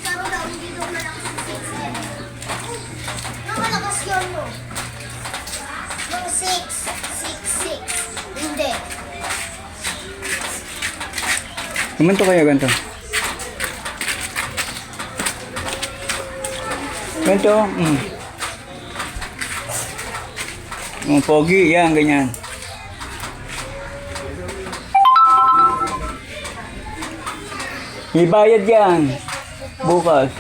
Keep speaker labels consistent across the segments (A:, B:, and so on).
A: Pero daw, hindi daw malakas yung 6 eh. Nung malakas yun, no? Nung 6, 6, 6. Hindi.
B: Gumanto kaya ganito. Ganito. Oh, pogi, yan, ganyan. May bayad yan. Bukas.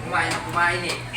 C: Kumain na kumain eh.